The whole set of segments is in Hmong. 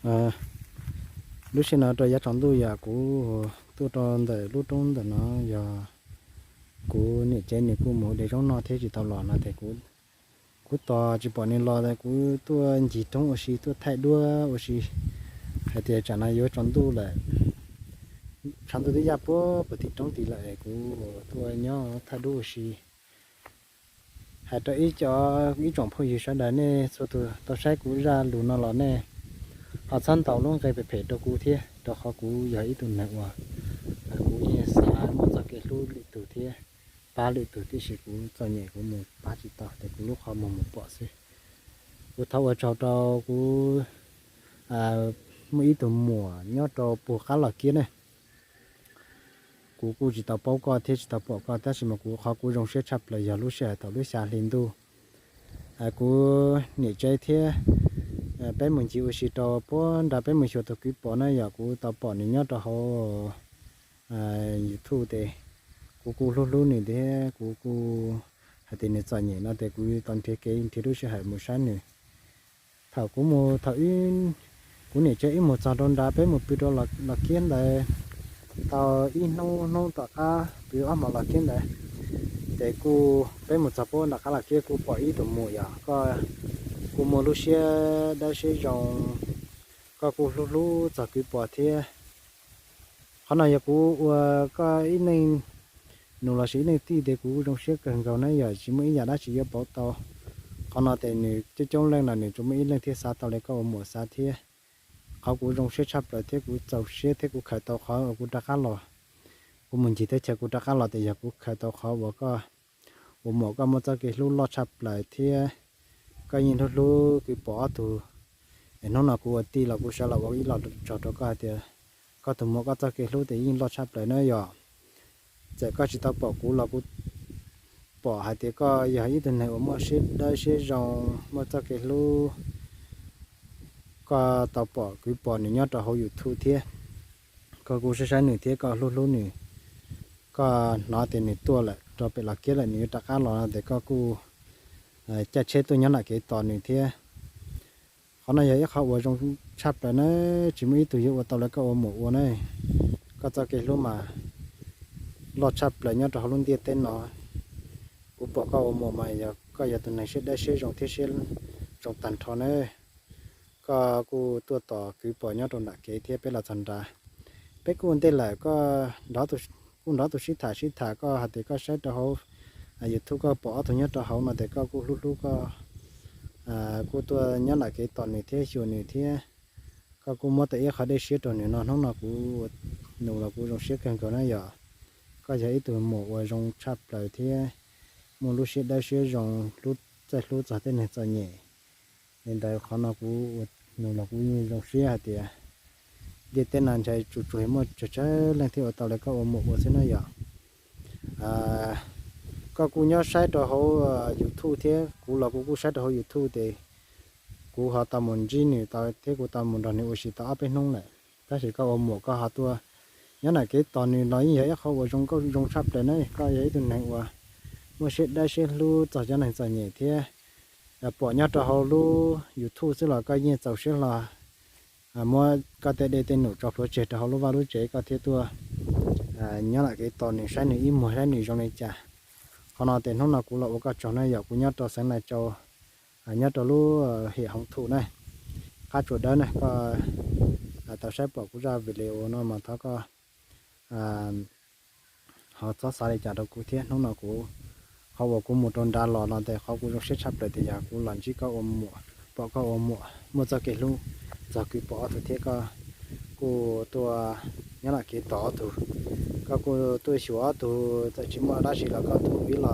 Lub sij hawm no rau yav tsaus ntuj yom, kuv tuaj rau ntawm lub roob ntawm no yog kuv niam Tsev nws kuj mus de zaub noj thiab tsis tau los no ces kuv tos tsis pom nws los, kuv tuaj ncig roob ua si, tuaj thaij duab ua si, hais tias tsam no yuav tsaus ntuj lawm, tshav ntuj twb yaj puag puag tim roob tid lawm, kuv tuaj nyob thaij duab ua si. Hais rau ib co, ib tsoom phooj ywg sawv daws, nej txhua tus tau saib kuv zaj lus no los nej ho txhob ntaus lub nqe phem phem rau kuv thiab, rau qhov kuv yog ib tug neeg uas kuv yeej xav muaj txoj kev hlub lwm tus thiab pab lwm tus, tiam sis kuv txom nyem kuv mus pab tsis tau ces kuv lub qhov muag mus pom xwb. Kuv thov ua tsaug rau kuv muaj ib tug muam nyob rau puag qab Los Kiab ne. Kuv kuj tsis tau paub koj thiab tsis tau pom koj, tab sis mas kuv qhov kuv zoo siab tshaj plaws yog lub sij hawm thaum lub xya hli ntuj kuv niam Tsev thiab peb mus ncig ua si rau puag nrad, peb mus xyuas tus kwv Pom na yom, kuv tau pom nws nyob rau hauv YouTube ces kuv kuj hlub hlub nws thiab kuv kuj hais tias nws txom nyem no ces kuv tau nrhiav kev nrhiav lub sij hawm mus saib nws. Thaum kuv mus, thaum kuv niam Tsev wb mus txog rau nrad, peb mus pw rau Los Kiab ntawd tau ib hnub, hnub tom qab pw ob hmos Los Kiab ntawd, ces kuj peb mus txog puag nram qab Los Kiab kuj pom ib tug muam yog koj kuj muaj lub siab dawb siab zoo, koj kuj hlub hlub txog kwv Pom thiab. Qhov no yog kuv ua koj ib leej nus lossis ib leej tij ces kuv zoo siab kawg nkaus na yom, tsis muaj ib yam dab tsi yuav pauv tau. Qhov no ces nws coob coob leej los nws tsuas muaj ib leej thiaj xav tau li koj ua muam xav thiab. Qhov kuv zoo siab tshaj plaws thiab kuv txaus siab thiab kuv khaws tau qhov uas kuv rov qab los, kuv mus ncig teb chaws kuv rov qab los ces yog kuv khaws tau qhov uas koj ua muam koj muaj txoj kev hlub loj tshaj plaws thiab koj yeej hlub hlub kwv Pom ob tug. Es hnub no kuv ua tij los kuv sawv los ua ib lo tsaug rau koj hais tias koj tus muam koj txoj kev hlub ces yeej loj tshaj plaws na yom. Txawm koj tsis tau pom kuv los kuv pom hais tias koj yog ib tug neeg uas muaj siab dawb siab zoo, muaj txoj kev hlub. Koj tau pom kwv Pom nws nyob rau hauv YouTube thiab, koj kuj saib saib nws thiab koj hlub hlub nws. Koj hnov tias nws tuaj lawm rau pem Los Kiab lawm, nws yuav rov qab los no ces koj kuj caij tsheb tuaj nyob nram kev tos nws thiab. Qhov no yog ib qho uas zoo tshaj plaws na, tsis muaj ib tug yuav ua tau li koj ua muam ua na. Koj txoj kev hlub mas loj tshaj plaws nyob rau hauv lub ntiaj teb no. Kuv pom koj ua muam mas yog koj yog tus neeg siab dawb siab zoo thiab siab zoo tag nrho na. Koj kuj tuaj tos kwv Pom nyob rau nram kev thiab peb los txog nrad. Peb kuj ua ntej lawm, koj nrov, kuj nrov tus sib tham sib tham, koj hais tias koj saib rau hauv YouTube koj pom ob tug nyob rau hauv no ces koj kuj hlub hlub koj, kuj tuaj nyob nram kev tos nws thiab xyuas nws thiab. Koj kuj muab tau ib qho dej siab rau nws no, hnub no kuv nus los kuv zoo siab kawg nkaus na yom. Koj yog ib tug muam uas zoo tshaj plaws thiab muaj lub siab dawb siab zoo, hlub, txawj hlub txog tej neeg txom nyem. Li ntawd qhov no kuv nus los kuv yeej zoo siab hais tias ntiaj teb no ntshai tsuas tsuas muaj tsawg tsawg leej thiaj ua tau li koj ua muam ua xwb na yom. Koj kuj nyob saib rau hauv YouTube thiab, kuv los kuv kuj saib rau hauv YouTube ces kuv ho tau mus ntsib nws tau thiab kuv tau mus nrog nws ua si tau ob peb hnub lawm. Tab sis koj ua muam koj ho tuaj nyob nram kev tos nws los yeej yog ib qho uas zoo nkauj zoo tshaj plaws na. Koj yog ib tug neeg uas muaj siab dawb siab hlub txog cov neeg txom nyem thiab. Pom nyob rau hauv lub YouTube xwb los koj yeej txaus siab hlo muab koj tej dej tej num tso plhuav tseg rau hauv lub vaj lub tsev koj thiaj tuaj nyob nram kev tos nws, saib nws ib muag saib nws zoo li cas. Qhov no ces hnub no kuv los ua koj tsaug na yom, kuv nyob rau xeev Nais Tsau, nyob rau lub hiam Hoov Thum na, qab Tsua Dawb na. Koj tau saib pom kuv zaj video no mas thov koj ho txhob xav li cas rau kuv thiab. Hnub no kuv, qhov uas kuv mus rau nrad los no ces qhov kuv zoo siab tshaj plaws tias yog kuv los ntsib koj ua muam, pom koj ua muam muaj txoj kev hlub txog kwv Pom ob tug thiab koj kuj tuaj nyob nram kev tos ob tug. Koj kuj tuaj xyuas ob tug, txawm tsis muaj dab tsi los koj tuaj ua ib lo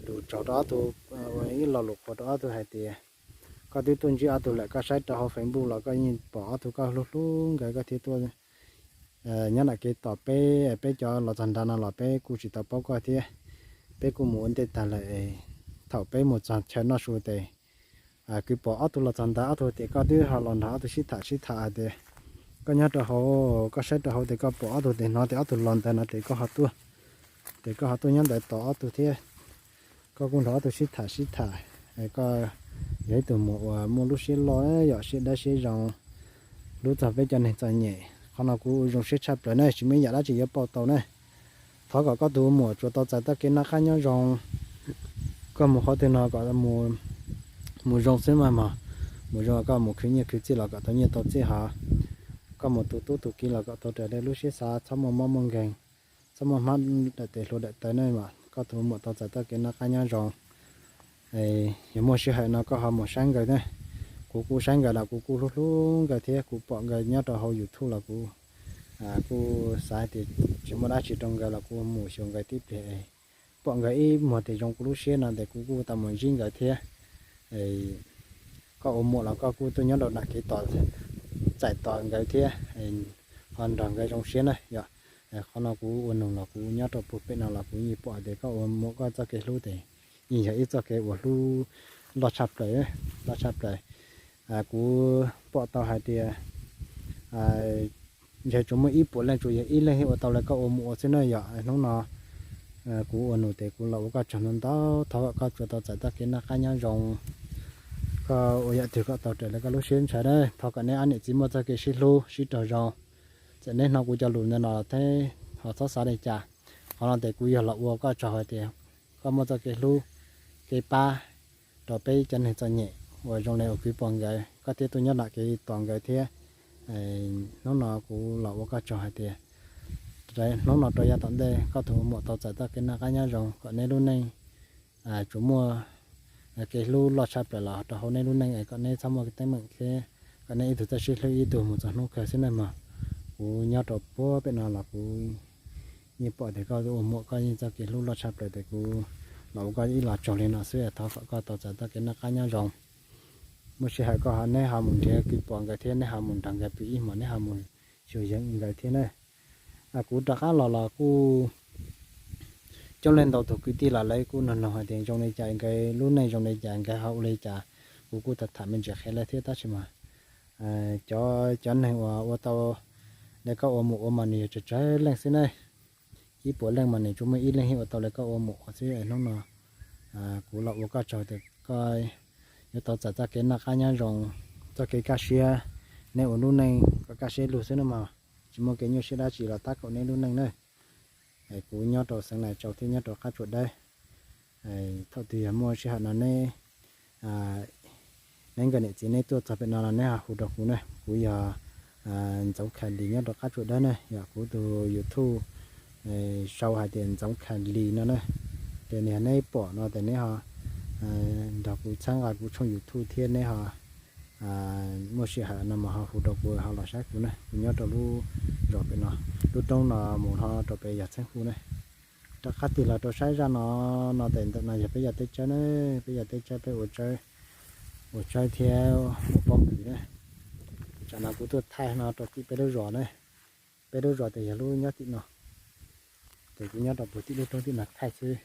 lus tsaug rau ob tug, ua ib lo lus qhuas rau ob tug hais tias koj twb tuaj ntsib ob tug lawm. Koj saib rau hauv Facebook los koj yeej pom ob tug, koj hlub hlub nkawd koj thiaj tuaj nyob nram kev tos peb. Peb cov los txog nrad no los peb kuj tsis tau paub koj thiab, peb kuj mus ua ntej tag lawm. Thaum peb mus txog chaw noj su ces kwv Pom ob tug los txog ntawd, ob tug tias koj twb ho los nrog ob tug sib tham sib tham hais tias koj nyob rau hauv, koj saib rau hauv ces koj pom ob tug ces hnov tias ob tug los ntawd no ces koj ho tuaj, ces koj ho tuaj nyob ntawd tos ob tug thiab. Koj kuj nrog ob tug sib tham sib tham. Koj yog ib tug muam uas muaj lub siab loj, yog siab dawb siab zoo, Hlub txog peb cov neeg txom nyem, qhov no kuv ua zoo siab tshaj plaws na, tsis muaj ib yam dab tsi yuav pauj tau na. Thov kom koj tus muam tsuas tau txais txoj kev noj qab nyob zoo. Koj mus qhov twg no kom mus zoo xwb mas mog. Mus zoo, koj mus khwv nyiaj khwv txiaj los kom tau nyiaj tau txiaj hov. Koj mus tu tub tu kiv los kom tau raws li lub siab xav, txhob muaj mob muaj nkeeg, txhob muaj hmab daim tes hlua daim taw na mas koj tus muam tau txais txoj kev noj qab nyob zoo. Yog muaj sij hawm no koj ho mus saib nkawd na. Kuv kuj saib nkawd los kuv kuj hlub hlub nkawd thiab, kuv pom nkawd nyob rau hauv YouTube los kuv kuj xav tias tsis muaj dab tsi rau nkawd los kuv mus xyuas nkawd tib pliag. Pom nkawd ib muag tes zoo kuv lub siab no tes kuv kuj tau mus ntsib nkawd thiab. Koj ua muam los koj kuj tuaj nyob rau nram kev tos, txais tos nkawd thiab, ho nrog nkawd zoo siab na yom. Qhov no kuv ua nug los kuv nyob rau puag pem no los kuv yeej pom tias koj ua muam koj txoj kev hlub tes yeej yog ib txoj kev uas hlub loj tshaj plaws, loj tshaj plaws. Kuv pom tau hais tias ntshe tsuas muaj ib puas leej, tsuas yog ib leeg thiaj ua tau li koj ua muam ua xwb na yom. Hnub no kuv ua nug tes kuv los ua koj tsaug ntau ntau, thov kom koj tsuas tau txais txoj kev noj qab nyob zoo. Koj ua yam twg kom tau raws li koj lub siab ntshaw na, thov kom neb ob niam txiv muaj txoj kev sib hlub sib raug zoo. Txawm neb hnov kuv cov lus ntawd no thiab ho txhob xav li cas. Qhov no tes kuv yog los ua koj tsaug hais tias koj muaj txoj kev hlub, kev pab rau peb cov neeg txom nyem uas zoo li uas kuv pom nkawd, koj thiaj tuaj nyob nram kev tos nkawd thiab. Hnub no kuv los ua koj tsaug hais tias hnub no rau yav tom ntej koj tus muam tau txais txoj kev noj qab nyob zoo, kom neb lub neej tsuas muaj kev hlub loj tshaj plaws los rau hauv neb lub neej es kom neb txhob muaj teeb meem thiab kom neb ib tug txawj sib hlub ib tug mus txog hnub kawg xwb na mog. Kuv nyob rau puag pem no los kuv yeej pom tias koj ua muam koj yeej txoj kev hlub loj tshaj plaws tes kuv los ua koj ib los tsaug li no xwb, thov kom koj tau txais txoj kev noj qab nyob zoo. Muaj sij hawm koj ho neb ho mus nrhiav kuv pom nkawd thiab neb ho mus nrog nkawd pw ib hmos, neb ho mus xyuas yeev nkawd thiab na. Kuv rov qab los los kuj coob leej ntau tus kwv tij los lawv kuj nug nug hais tias zoo li cas, nkawd lub neej zoo li cas, nkawd ho ua li cas. Kuv kuj tham tham me ntsis qhia lawv thiab tab sis mas cov, cov neeg uas ua tau li koj ua muam ua mas nws yog tsawg tsawg leej xwb na. Ib puas leej mas nws tsuas muaj ib leej thiaj ua tau li koj ua muam ua xwb. Hnub no kuv los ua koj tsaug tias koj yuav tau txais txoj kev noj qab nyob zoo, txoj kev kaj siab, neb ua lub neej kom kaj siab lug xwb na mog. Tsis muaj kev nyuaj siab dab tsi los tab kaum neb lub neej na. Kuv nyob rau xeev Nais Tsau thiab nyob rau qab tsuas dawb. Thaum twg yog muaj sij hawm no neb, neb nkawd niam txiv neb tuaj txog pem no los neb ho hu rau kuv na. Kuv yog Ntxoov Khas Lis nyob rau qab tsuas dawb na, yog kuv tus YouTube sau hais tias Ntxoov Khas Lis no na. Ces nws yog neb pom no ces neb ho nrog kuv txhawb nqa kuv tshooj YouTube thiab neb ho muaj sij hawm no mas ho hu rau kuv ho los saib kuv na. Kuv nyob rau lub zos pem no, lub roob no mus ho rau pem yog Txheeb Hu na. Rov qab tig los rau saib zaj no, no tes ntawm no yog peb yog teb tsawb na, peb yog teb tsawb peb ua tsawb, ua tsawb thiab ua pob kws na. Tsam no kuv tuaj thaij no rau tim peb lub zos na, peb lub zos tes yog lub nyob tim no, ces kuv nyob rau puag tim lub roob tim no thaij xwb.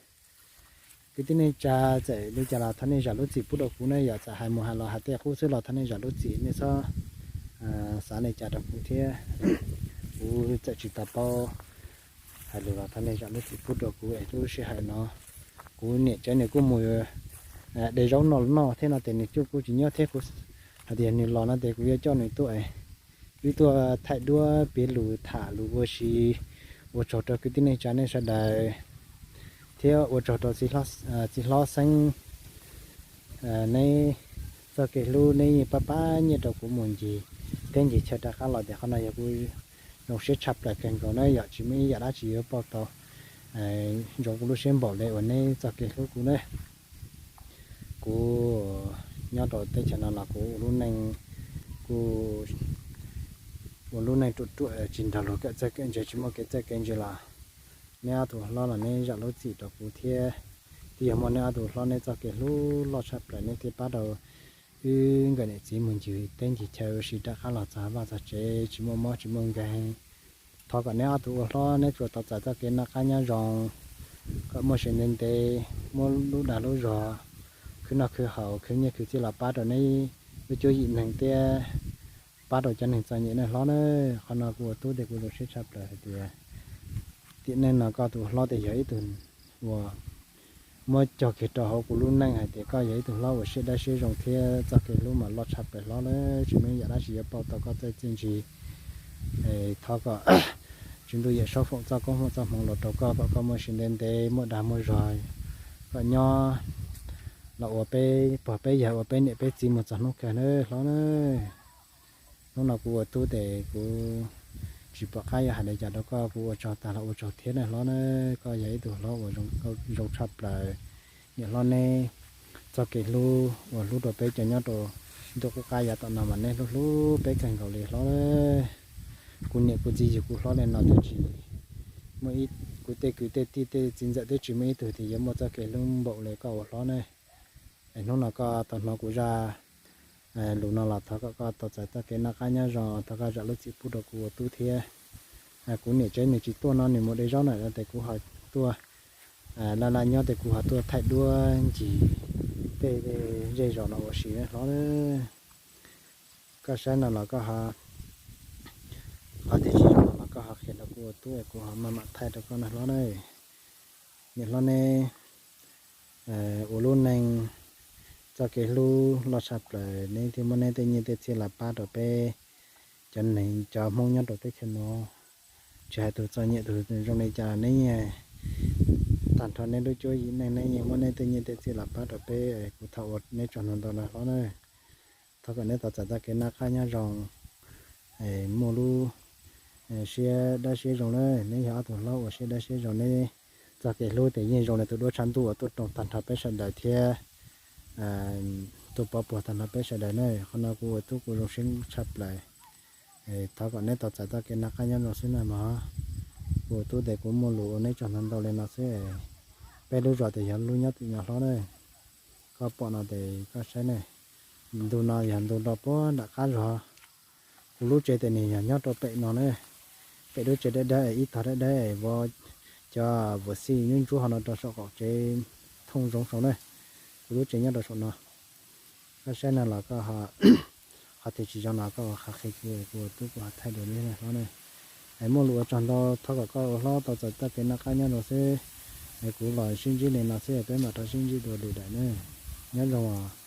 Kwv tij neej tsa, txawm li cas los thov nej zam lub txim pub rau kuv ne, yog txawm hais mus hais los hais tej qub xwb los thov nej zam lub txim, nej txhob xav li cas rau kuv thiab. Kuv txawm tsis tau paub hais lus los thov nej zam lub txim pub rau kuv es lub sij hawm no kuv niam tsev nws kuj mus de zaub noj noj thiab no ces nws kuj tsis nyob thiab, kuv hais tias nws los no ces kuv yuav coj nws tuaj es wb tuaj thaij duab piav lus tham lus ua si. Ua tsaug rau kwv tij neej tsa nej sawv daws thiab ua tsaug rau txiv hlob Xeeb, neb txoj kev hlub neb yeej pab pab nyiaj rau kuv mus ncig teb ncig chaw rov qab los tias qhov no yog kuv zoo siab tshaj plaws kawg nkaus na, yog tsis muaj ib yam dab tsi yuav pauj tau zoo kuv lub siab npaum li uas neb txoj kev hlub kuv na. Kuv nyob rau teb chaws no los kuv ua lub neej, kuv ua lub neej ruam ruam tsis nrog luag kawm txawj kawm ntse, tsis muaj kev txawj kev ntse los neb ob tug hlob los neb zam lub txim rau kuv thiab. Twb yog muaj neb ob tug hlob neb txoj kev hlub loj tshaj plaws neb thiaj pab rau wb nkawm niam txiv mus ncig teb ncig chaw ua si rov qab los txog vaj txog tsev tsis muaj mob tsis muaj nkeeg. Thov kom neb ob tug ua hlob neb tsuas tau txais txoj kev noj qab nyob zoo, kom muaj sev ntev ntev, muaj lub dag lub zog, khwv noj khwv haus, khwv nyiaj khwv txiaj los pab rau neb lub cuab yim neeg thiab pab rau cov neeg txom nyem na hlob na. Qhov no kuv ua tub thiab kuv zoo siab tshaj plaws hais tias tim neej no koj tus hlob thiaj yog ib tug uas muab cog kiag rau hauv kuv lub neej hais tias koj yog ib tug hlob uas siab dawb siab zoo thiab txoj kev hlub mas loj tshaj plaws hlob na. Tsis muaj ib yam dab tsi yuav pauj tau koj txoj kev txawj ntse. Thov kom Tswv Ntuj Yawm Saub foom txoj koob foom txoj hmoov los rau koj kom koj muaj sia ntev ntev muaj dag muaj zog, kom nyob los ua peb pog peb yawg ua peb niam peb txiv mus txog hnub kawg na hlob na. Hnub no kuv ua tub tes kuv tsis pom qab yuav hais li cas rau koj, kuv ua tsaug tag los ua tsaug thiab na hlob na. Koj yog ib tug hlob uas zoo tshaj plaws. Niam hlob neb txoj kev hlub uas hlub rau peb cov nyob rau ntuj qub qab yav tom no mas neb hlub hlub peb kawg nkaus li hlob. Kuv niam kuv txiv yug kuv hlob li no twb tsis muaj, kuv tej kwv tej tij tej txiv ntxawm twb tsis muaj ib tug tias yuav muaj txoj kev hlub npaum li koj ua hlob ne. Es hnub no koj tau hnov kuv zaj lus no los thov kom koj tau txais txoj kev noj qab nyob zoo, thov koj zam lub txim pub rau kuv ua tub thiab. Kuv niam tsev nws tsis tuaj no nws mus de zaub na tes kuv ho tuaj, laj laj nyob tes kuv ho tuaj thaij duab ncig tej zej zos no ua si hlob. Koj saib no los koj ho, qhov twg tsis zoo no los koj ho qhia rau kuv ua tub es kuv ho maj mam thaij rau koj na hlob na. Niam hlob neb ua lub neej txoj kev hlub loj tshaj plaws, neb thiaj muab neb tej nyiaj tej txiaj los pab rau peb cov neeg cov Hmoob nyob rau teb chaws no. Tsis hais tus txom nyem tus zoo li cas neb, tag nrho neb lub cuab yim neej neb yeej muab neb tej nyiaj tej txiaj los pab rau peb, kuv thov ua neb tsaug ntau ntau na hlob na. Thov kom neb tau txais txoj kev noj qab nyob zoo, muaj lub siab dawb siab zoo na. Neb yog ob tug hlob uas siab dawb siab zoo, neb txoj kev hlub tes yeej zoo li tus duab tshav ntuj uas tuaj roos tag nrho peb sawv daws thiab tuaj pov puag tag nrho peb sawv daws na. Qhov no kuv ua tub kuv zoo siab tshaj plaws. Thov kom neb tau txais txoj kev noj qab nyob zoo xwb na mog. Kuv ua tub tes kuv muaj lus ua neb tsaug ntau ntau li no xwb. Peb lub zos tes yog lub nyob tim no hlob na. Koj pom no tes koj saib ne, ntu no yog ntu nrog puag nram qab zos. Kuv lub tsev tes nws yog nyob rau pem no na, pem lub tsev dawb dawb es ib tog dawb dawb es vov cov vuas xij nyuj ntsuab ho no rau saum qaum tsev thooj zoov saud na. Kuv lub tsev nyob rau saum no. Koj saib no los koj ho, qhov twg tsis zoo no koj ho qhia kuv, kuv ua tub kuv ho thaij dua li hlob na. Es muaj lus ua tsaug ntau, thov kom koj ua hlob tau txais txoj kev noj qab nyob zoo xwb. Es kuv los sib ntsib li no xwb, peb mam rov sib ntsib dua lwm daim na. Nyob zoo os.